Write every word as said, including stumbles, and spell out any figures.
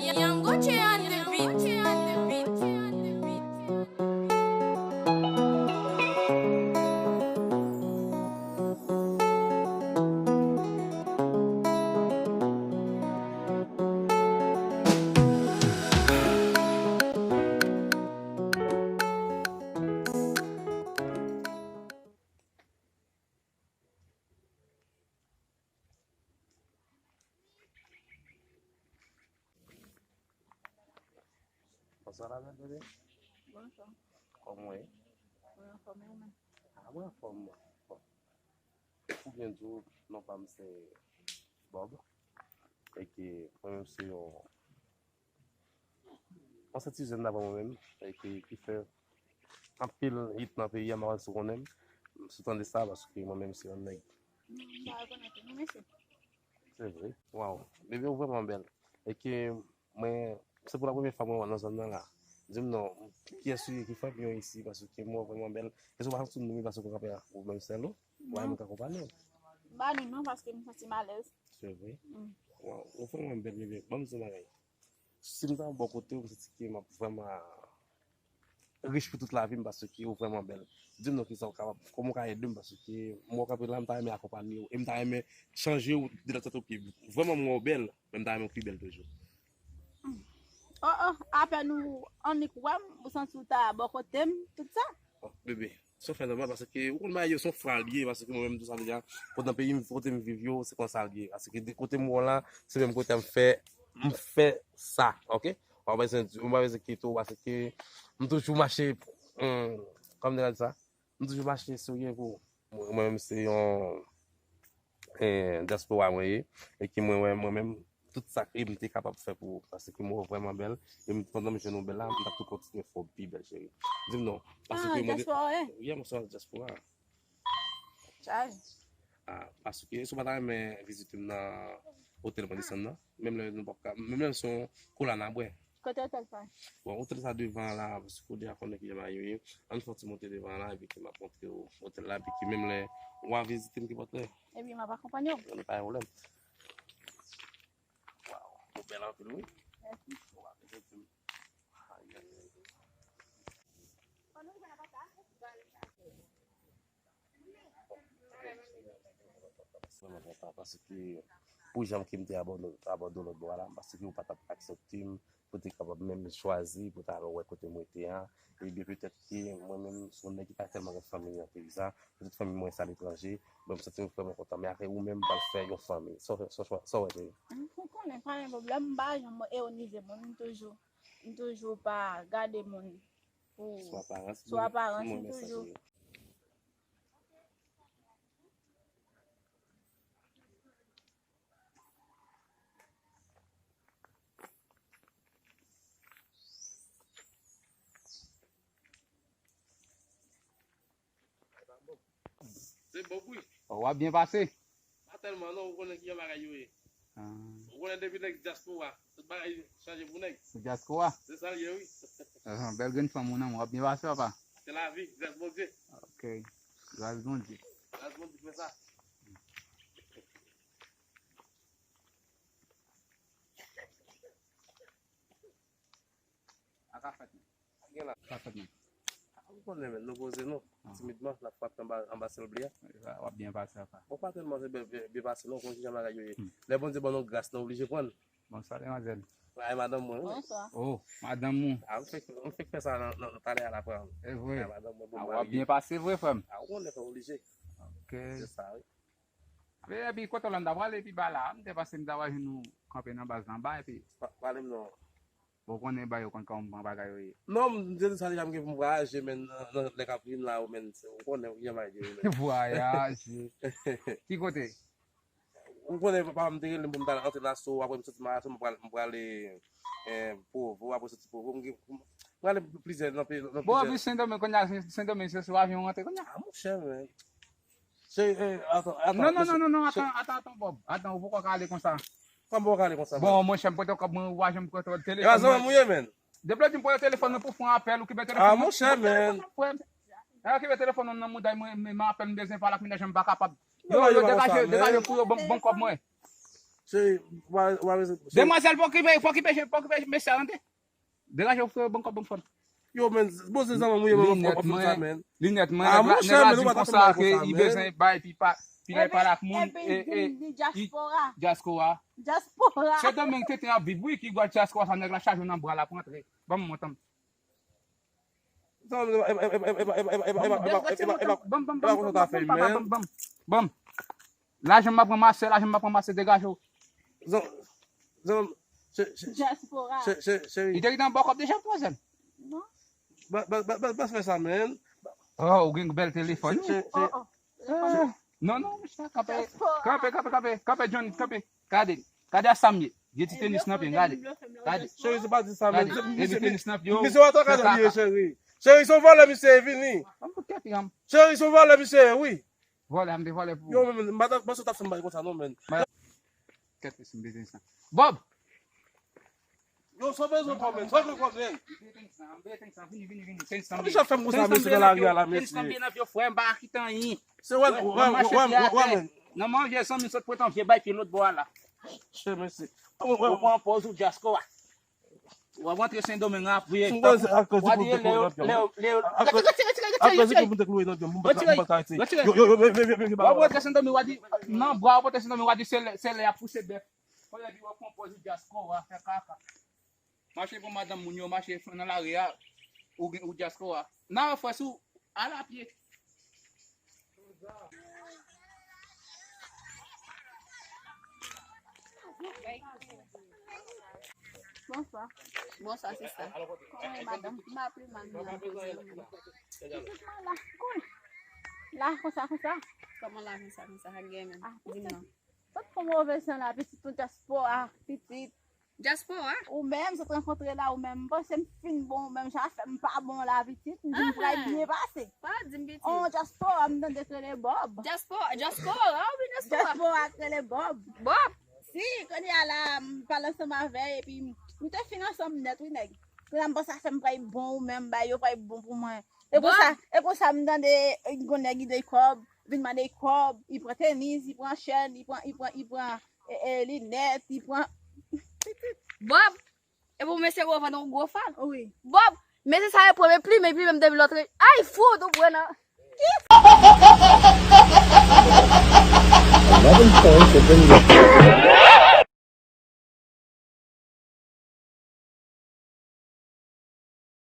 Young Gucci on the beat. Bonswa, la bèl bebe. Bonswa. Kòman w ye? Mwen anfòm, e ou menm? A, mwen anfòm, mwen. Bon. Pou byen di w, non pa m se Bob. E ke mwen menm se yon, yon sèt ti jèn daprè mwen menm. E ke ki fè anpil hit nan peyi a, m pa konn si w konnen m. Si w tande sa, paske mwen menm se yon nèg. Non, m pa rekonèt ou, non, mesye. Se vre. Waw. Bebe, ou vrèman bèl. E ke mwen, se pou la premyè fwa mwen wè w nan zòn nan la. Di m non, kiyès ou ye ki fanmi w isi, paske m wè w vrèman bèl. Èske w pa santi w noumi paske w kanpe a ou menm sèl ou? Ou pa menm ka konpanye w? M pa ni non, paske m santi m alèz. Se vre? Mm. Waw, ou vrèman bèl, bebe. Ban m di w yon bagay. Si m ta bò kote w, m santi ke m ap vrèman rich pou tout lavi m paske ou vrèman bèl. Di m non kisa w kapab, kòman w ka ede m paske m wè w kanpe la, m ta renmen akonpanye w e m ta renmen chanje w de lòt sòt oke. Vrèman m wè w bèl, men m ta renmen w pi bèl toujou. Oh, oh, apèn ou annik wè m, ou santi w ta bò kote m, tout sa? Oh, bebe, sa w fè nòmal paske ou konn bagay yo se yon fwa l ye, paske mwen menm tou sa deja, kote nan peyi m, kote m viv yo, se konsa l ye. Paske de kote m wè w la, se menm kote m fè, m fè sa, oke? Ou pa bezwen, ou pa bezwen enkyete w, paske m toujou mache, hmm, kòman m te ka di sa? M toujou mache serye pou ou. Mwen, mwen menm se yon, eh, dyaspora mwen ye, e ke mwen, mwen, mwen menm, tout sa ke m te kapab fè pou ou, paske m wè w vrèman bèl, e m, pandan m jwenn ou bèl la, m t ap tou kontinye fè w pi bèl, cheri. Di m non, paske mwen, dyaspora w ye? Yeah, mwen se yon dyaspora. Chay. Ah, paske si w pa ta renmen vizite m nan otèl mwen desann nan, menm lè nou p ap ka, menm lè se yon kola n a bwè. Kote otèl sa? Bon, otèl sa devan la, paske w deja konnen kijan bagay yo ye. Ann fè yon ti monte devan la, epi ke m ap montre w otèl la, epi ke menm lè w a vizite m, kenpòt lè. Epi m ap akonpanye w. Bon, pa gen pwoblèm. Waw, ou bèl anpil, wi. Mèsi. Ou pa bezwen di m. Ayi, ayi, ayi. Vrèman kontan, paske pou jan ke m te abandone, abandone lòt bò a la, paske ou pa t ap aksepte m, pou te kapab menm chwazi, pou ta al wè kote m rete a. Ebyen, petèt ke mwen menm, se yon nèg ki pa tèlman gen fanmi nan peyi sa, petèt fanmi mwen se aletranje, bon, m santi m vrèman kontan. Men apre ou menm, m pral fè yon fanmi. Sa w fè, sa w chwa-, sa w wè, cheri? M konnen, pa gen pwoblèm, m pa janm ironize moun, m toujou, m toujou pa gade moun pou, sou aparans, sou aparans, m toujou. Se bon wi. W ap byen pase? Pa tèlman non, ou konnen kijan bagay yo ye. Ah. Ou konnen depi nèg dyaspora, tout bagay chanje pou nèg. Dyaspora? Se sa l ye wi. Ah, bèl grenn fanm ou nan men w, w ap byen pase, papa? Se lavi, gras Bondye. Ok. Gras Bondye. Gras Bondye fè sa. A ka fèt, men. Gen la. Ka fèt, men. Ou konnen, men, nou poze nou. Aha. Timidman, n ap frape anba, anba syèl ble a. W ap byen pase, apa. Bon, pa tèlman se byen, byen, byen pase, non, konn kijan bagay yo ye. Hmm. Lè Bondye ban nou gras, nou oblije pran. Bonswa, demwazèl. Ay, madanm mwen, wi. Bonswa. Oh, madanm ou. A, m fèk, m fèk fè sa nan, nan, nan talè a la, frè m. E vre. Ay, madanm mwen, bon mari. A, w ap byen pase vre, frè m. A, ou konnen, fè oblije. Ok. Se sa, wi. Epi kote w la m ta prale epi ba la, m te panse m ta va jwenn ou kanpe nan baz la anba epi. Pa, pale m non. Bon, w konnen ba yo konn kòman bagay yo ye. Non, m te di sa deja, m gen pou m vwayaje, men nan, nan, lè k ap vin la, men, ou konnen, ou gen bagay yo ye, men. Vwayaje. Ki kote? Ou konnen, papa m te rele m pou m ta antre nan aso, apre m soti nan aso, m pral, m prale, eh, Pwovo, apre soti Pwovo, m gen, m prale plizyè, nan peyi, nan plizyè. Bon, anplis Sendomeng, kounye a, Sendomeng, se sou avyon w rantre kounye a. Ah, monchè, men. Se, eh, atann, atann. Non, non, non, non, non, atann, atann, atann, Bob. Atann, ou poko ka ale konsa. Kòman ou ka ale konsa, frè? Bon, monchè, m pote kòb mwen, ou pa janm pote telefòn mwen. E pa zanmi w ye, men. Depi lè w di m pote telefòn mwen pou fè yon apèl, ou kipe telefòn mwen. Ah, monchè, men. Frè m. Ou kipe telefòn mwen nan mouda mwen, men, men apèl m bezwen pale ak mennaj mwen, m pa kapab. Yo, yo, degaje, degaje pou yo, ban m kòb mwen. Cheri, w pa, w pa bezwen. Demwazèl, pa okipe, pa okipe, pa okipe mesye a, tande. Degaje w, frè, ban m kòb, ban m fòn. Yo, men, poze zanmi mwen, yo, ban m kòb, ban m fòn sa, men. Linèt mwen, ah, monchè, men, ou pa ta fè m bagay konsa, men. Li bezwen bay, pi pa, pi lè pale ak moun, epi, epi, li dyaspora. Dyaspora. Dyaspora. Se Sendomeng tenten ap viv, wi, ki gwa dyaspora sa, nèg la chaje nan bra l ap rantre. Ban m montan. Zanmi, e pa konsa ta fè, men. Ban m. Lajan m ap ranmase, lajan m ap ranmase, degaje w. Zanmi, cheri. Li te gentan ba w kòb deja, manmzèl? Non. Bas fè sa, men. Oh, ou gen bèl telefòn, wi. Non, non, kanpe, kanpe, kanpe, kanpe, John, kanpe. Gade, gade a sa m ye. Gen ti tenis nan pye m, gade. Gade. Cheri, se pa di sa, men. Gade, gen ti tenis nan pye w. Misye w ap traka nan pye, cheri. Cheri, se yon vòlè misye ye, vini. Cheri, se yon vòlè misye ye, wi. Vòlè, m te vòlè pou ou. Yo, men, men, madan, panse w t ap fè m bagay konsa, non, men. Kèt, mesye, m bezwen sa. Bob! Yo, sa w bezwen kòb, men, sa w bezwen kòb, men. Vini, vini, vini, tenis nan pye. Sa w ap fè m konsa, mesye, nan lari a la, mesye. Tenis nan pye, nan pye, frè m, pa kite anyen. Se wè, wè, wè, wè, men. Nan manje, zanmi, sot pran tan vye bay pye lòt bò a la. Chè, mesye. Ou pran pòz ou dyaspora. W ap rantre Sendomeng apre. W ap di lè yo, lè yo, lè yo, retire, retire, retire, retire, retire. Retire, retire. W ap rantre Sendomeng, w ap di, nan bra, w ap rantre Sendomeng, w ap di, se lè, se lè y ap pouse bèf. Fò lè di w ap pran pòz ou dyaspora, fè kaka. Mache pran madanm moun yo, mache nan lari a, ou gen, ou dyaspora. Nan fè sou, al a pye. Bonswa. Bonswa, sista. Kòman w ye, madanm? M ap pli mal, men anpil. Pitit mwen la, kouy. La, konsa, konsa. Kòman la, konsa, konsa, sa k gen menm? Di m non. Sot pran move san la, pitit, ou dyaspora, pitit. Dyaspora? Ou menm, sot rankontre la, ou menm. M panse m fin bon, ou menm, sa fè m pa bon la, pitit. M di m pral byen pase. Pa di m pitit. On dyaspora, m tande k rele Bob. Dyaspora, dyaspora, wi, dyaspora. Dyaspora k rele Bob. Bob? Si, kounye a la, m pale ansanm avè l, epi m te fin ansanm nèt, wi, nèg. Kounye a m panse afè m pral bon, ou menm, bagay yo pral bon pou mwen. E konsa, e konsa m tande, e, gon nèg li dèy kòb, vin mande kòb, li pran tenis, li pran chèn, li pran, li pran, li pran, e, e, linèt, li pran. Bob, e pou mesye gwo vann yon gwo fal. Wi. Bob, mesye sa yo pran men plim, men plim menm depi lòt. Ay, fout, ou pran nan. Eleven points have been